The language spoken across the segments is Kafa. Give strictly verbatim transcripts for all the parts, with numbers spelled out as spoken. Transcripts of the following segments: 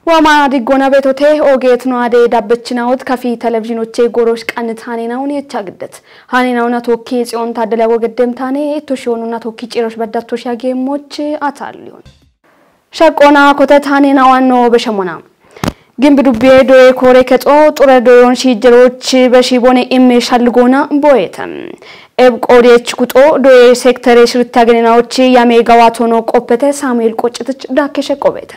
Wama diggona betote ogeet no ade dabbechinawot kafi televizhinoche gorosh qannit hanenawun yecha giddet. Hanenawun atoki Tsiyon Taddele wogedem tane, itto shiyonun atoki cirosh baddattosh yagemoch atalliyon. Shaqqona kotet hanenawun no beshemona. Gimbi dubbiye doye kore kexo, xure doyon shijjeroch beshibone imme shalgona boyete. Eb qodiyech kuxo doye sektere shirta genenawuchi yame gawatono qoppete Samuel Qoccetich dakkeshe qobete.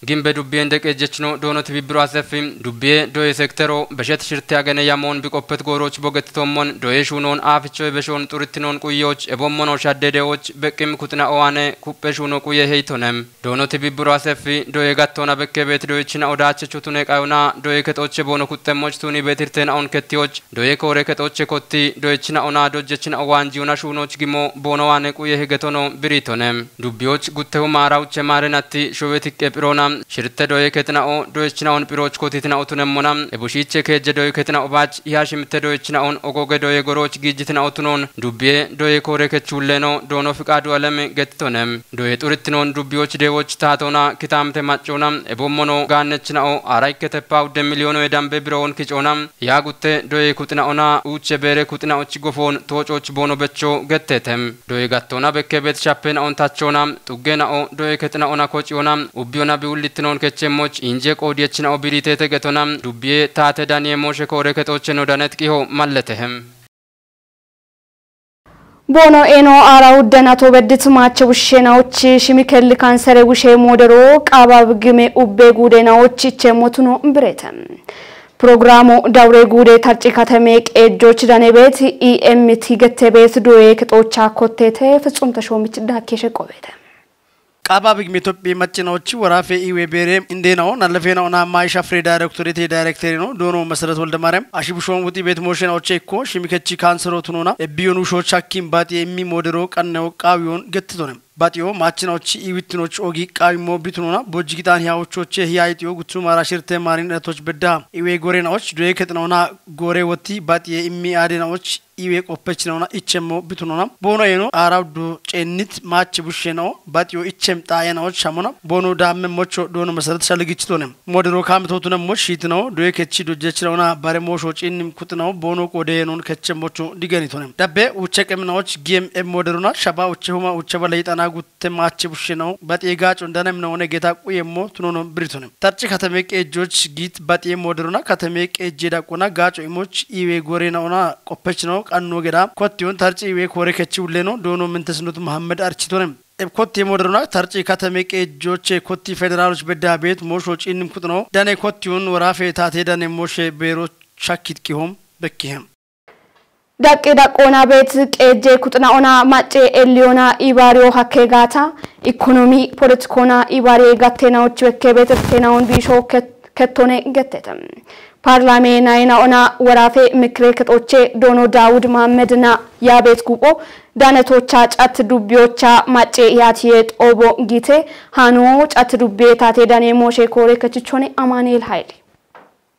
Gimbe dubbiyen deqejechno dono tibibbiro asefi, dubbiye doye sektero beshet shirte agene yamon biqoppet goroch bogetitommon doye shunon afichoy beshon xurittinon quyoch ebommono shaddedewoch beqqim kuxina owane kuppe shuno quye heytonem. Dono tibibbiro asefi doye gattona bekkebet doyechina odache chutune qayona doye kexoche bono kuxxemmoch tuni betirtena on kettiyoch doye kore kexoche kotti doyechina ona dojjechina owanjiyona shunoch gimo bono wane quye hegetono biritone. Dubbiyoch guttehu maarauche maarenatti showeti qephirona shirte doye kexina o doyechina on phiroch kotitina otunemmona ebushiche keje doye kexina obach yashimte doyechina on ogoge doye goroch gijjitina otunon dubbiye doye kore kechulleno dono fiqadu alem getitonem. Doye xurittinon dubbiyoch dewoch tatona kitamte maccona ebommono gaannechina'o araykketepa udde miliyoono edambe biroon kicona yaagutte doye kuxina'ona uuche beere kuxina'och gofoon toococh boono becho gettete. Doye gattona bekkebet shappena'on tachona xuggena'o doye kexina'ona kociyona ubbiyona biwullittinon kechemmoch inje qoodiyechina'o biritete getona dubbiye taate daniye mooshe koore kexocheno danet qiho malletehe. Boono eeno aara uddenato beddit maache wushshenawoch shimi kelli kansere wushe moodero qaaba bigime ubbe guudenawoch ichemmotuno birete. Programo dawure guude tarci katame qeejjoch danebet I M T gettebeet doye kexocha kottete Fitsum Tashomich dakkeshe qobete. Qaaba bigime Itophiya maccinawoch worafe iwe beere indenawo nallefenawona maayisha fire dayrektorete dayrekterino doono Meseret Woldemaariyam ashibishoon wuxi beet mooshenawoche ikko shimikechi kansero tunona ebbiyon wushoch hakkim baaxiye immi moodero qannewo qaawiyon gettitone. Baaxiyo maachinawoch iwittinoch ogi qaawimmo bitunona bojji gixan hiyawochoche hiya ixiyo guttumara shirte maarin edatoch beddaha iwe goorenawoch doye kexinawona goore wotti baaxiye immi aadenawoch iwe qoppechinawona ichemmo bitunona boono eeno aara uddo ceennit maache bushshenao baaxiyo ichem xaayanawoch shamona boono daamme mocho doono Meseret shaligichitone. Moodero kaametotunemmoch shiitinawo doye kechi dojjechinawona bare moosho ciinnim kuxinawo boono qoode yeenon kechemmocho digenitone. Dabbe uche qeminawoch giyem eb mooderona shaba uche huma uche bale yixana gutte maache bushshenao baaxiye gaacon danemnawone geeta quyemmo tunono biritone. Tarci katame qeejjoch giit baaxiye mooderona katame qeejje daqqona gaaco imoch iwe goorenaona qoppechinao qanno geda kottiyon tarci iwe koore kechi wulleno doono Mintesinot Mohammed architone. Eb kotti moodero na tarci katame qeejjoche kotti federaloch bedda beet moosho ciinnim kuxinawo dane kottiyun worafe taate dane mooshe beero shakkit qihom bekkihem. Daqqi daqqoona beet qeejje kuxina'ona macce elliyona ibaariyo hakke gaata, ikonomi, politikona ibaariye gattenawoch bekke beet irtenawon biisho ket-, kettone gettete. Parlame nayina'ona worafe mikire kexoche doono Dawud Mohammed na yaabeet gupho, danetocha cat dubbiyocha macce iyaatiye xoobo giite, hano cat dubbiye taate dane mooshe koore kechichone Amanuel Hayle.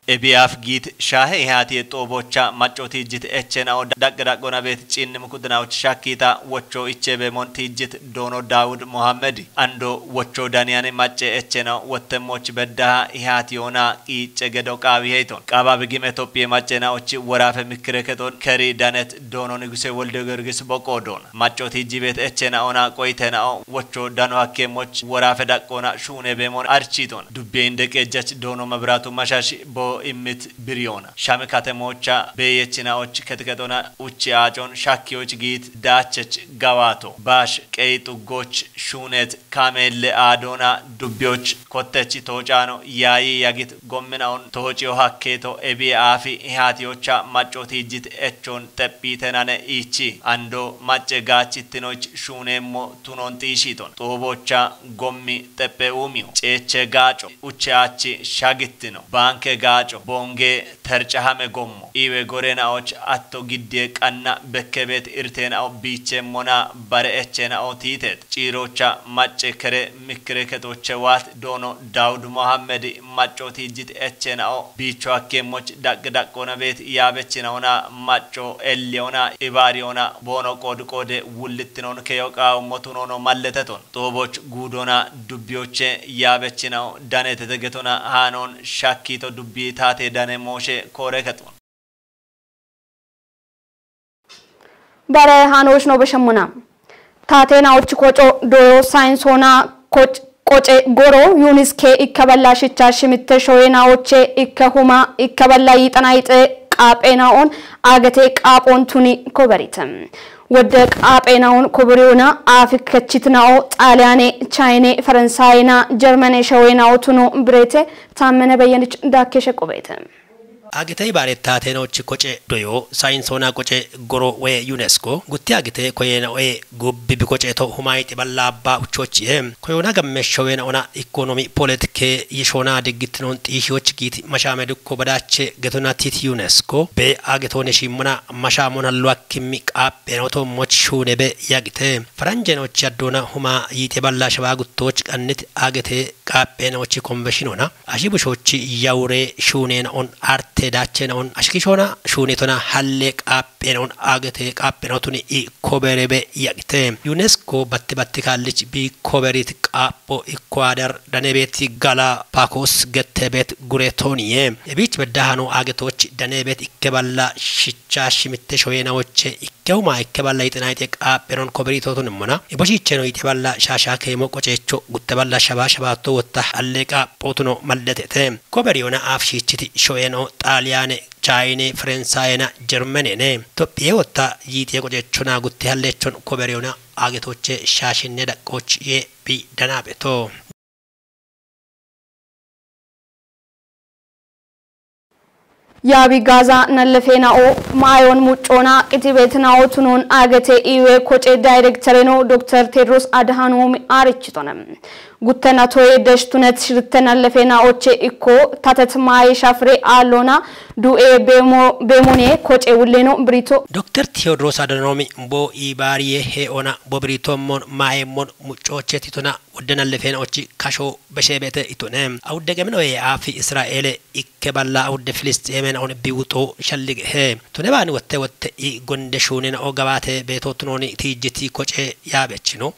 Ebiyaaf giit shaahe ihaatiye xoobocha macco tiijjit echena'o daqqi daqqona beet ciinnim kuxinawoch shakkita wocho ichebemon tiijjit doono Dawud Mohammed. Ando wocho daniyani macce echena wottemmoch beddaha ihaatiyona qiicce gedo qaawi heyton. Qaaba bigime Itophiye maccenaoch worafe mikire kexon keri danet doono Niguse Wolde Giyorgis boqqo doona. Macco tiijjibet echena ona qoyitenao wocho dano hakkemmoch worafe daqqona shuune beemon architon. Dubbiye inde qeejjach doono Mebiratu Mashash bo immit biriyona. Shame katemocha beeyechinaoch kexikexona uchi aacon shakkiyoch giit daachech gawaato. Baash qeyi xuggoch shuunet kaameelle aadoona dubbiyoch kottechi toocaano yaayi yagit gomminaon toochiyo hakkeeto ebiye aafi ihaatiyocha macco tiijjit echon xephiitenane iichi ando macce gaachittinoch shuuneemmo tunon xiishiiton. Xoobocha gommi xephe uumiyo. Ceeche gaaco. Uche aachi shagittino. Baanke gaaco. Bonge tercahame gommo. Iwe gorenaoch atto giddiye qanna bekkebet irtenao biichemmona bare echenao tiitet. Ciirocha macce kere mikkire ketoche waat doono Daud Mohammed macco tiijjit echenao biicho hakkemmoch daq daqona bet yaabechinaona macco elliona ibaariona boono qood qoode wullittinon keyo qaawummotunono malleteton. Xooboch guudona dubbiyoche yaabechinaw danetete getona haanon shakkito dubbi taate dane mooshe koore kexon. Bare haanoch no beshemmona. Taateenaoch koco doyo sayinsona koc-, qoce goro yuniske ikkaballa shicha shimitte showenaoche ikkahuma ikkaballa yiixanayxe qaaphenaon agete qaaphon tuni koberite. Wodde qaaphenaon koberiona afi kechitnao Xaaliyaane, Chayine, Faransayena, Jermane showenaotuno birete. Taammene Beyenich daakkeshe qobete. Agitey baare taatenochi koce doyo sayinsona qoce goro we UNESCO gutti agite koyeena oye gubbi bi koce to humayixi balla abba uchochi e. Koyona gamme showeena ona ikonomi politike yeshona diggitinon xiishiyoch giiti mashame dukko badache getona tit UNESCO be agitone shimmona mashamona luakkimmi qaapheeno to moch shuune be yagite. Faranjenochi addona huma yiite balla shawa guttoch qannit agite qaapheenochi konbeshinona ashi bushochi yawure shuunena on arte dachena on ashkishona shuunetona halle qaaphenon agete qaaphenotuni i koberebe yagite. UNESCO batti batti kaallich bi koberit qaapho ikko adar danebet gala pakos gettebet guretoniye. Ebich beddahano agetoch danebet ikkeballa shicha shimitte showenawoche ikkehuma ikkeballa yixenayxe qaaphenon koberitotunummona. Eboshicheno yixeballa shasha keemo qocecho gutteballa shaba shabato wotta halle qaaphootuno malletete. Koberiyona aafshiichiti sho'eno Xaaliyaane, Chayine, Faransayena, Jermenene. Tophiye wotta yiitiye qocechona gutti hallechon koberiyona agetoche shaashinne daqqooch ye bi danaabeto. Yaabi Gaaza nallefeena'o maayon muccoona qitibeetina'o tunon agete iwe koce dayrektereno Dokter Tedros Adhanom aarichitone. Guttena toye deshtunet shirte nallefeena'oche ikko tatet maaye shafre aallona du'e beemo-, beemone koce wulleno birito. Dokter Tedros Adhanom bo ibaariye he ona bo birito mon maaye mon muccoche titona wodde nallefeena'ochi kasho besheebete itone. Awudde geminoye aafi Israa'eele ikke balla awudde Filisxeemena'on biwuxo shallige he. Tone baani wotte wotte i gonde shuunena'o gabaate beetootunooni tiijjiti koce yaabechino.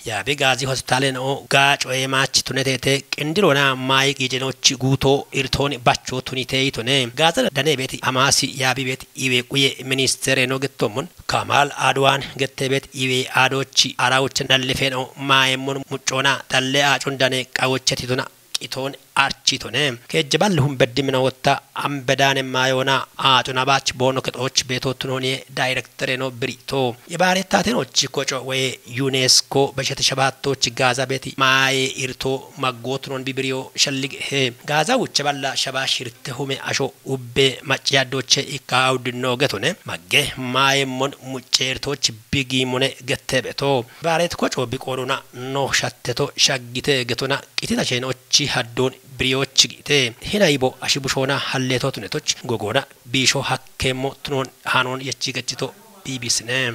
Yaabi Gaazi hospitaalena'o gaaco'e maachi tunetete qindirona maayi qiijenochi guuto irtooni bacho tunite itone. Gaaza danebeeti Hamaasi yaabibeeti iwe quye ministere no gettommon. Kamal Adwan gettebet iwe adochi arawucha nallefeno maayemmon muccona dalle aacon dane qawocha titona qiton architone. Keejje balli hum beddimina wotta ambedane maayona aacona baach boono kexooch beetootunooniye dayrektereno birito. Yebaaretaatenochi koco woye UNESCO beshete shabaattochi Gaaza beeti maaye irto maggootunon bibiriyo shallige he. Gaaza wucha balla shaba shirte hume asho ubbe macciyaaddoche ikka awdinno getone. Magge maayemmon mucceertooch bigi mone gettebeto. Baareet koco biqooluna no shatteto shaggite getona qitita sheenochi haddoon biriyooch giite. Hina ibo ashibushoona halleetootunetoch gogoona biisho hakkeemmo tunoon haanoon yechi gechito biibisine.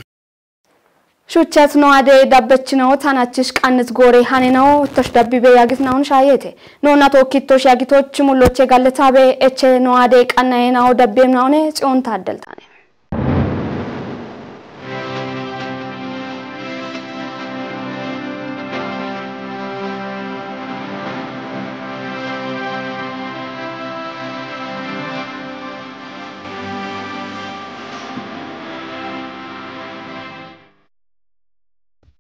Shuchet no ade dabbechino tanachish qannit gore haneno tosh dabbibe yagitnaun shayete. No nato kittosh yagitoch mulloche galletaabe eche no ade qannaye nao dabbem naone Tsiyoon Taaddaltaane.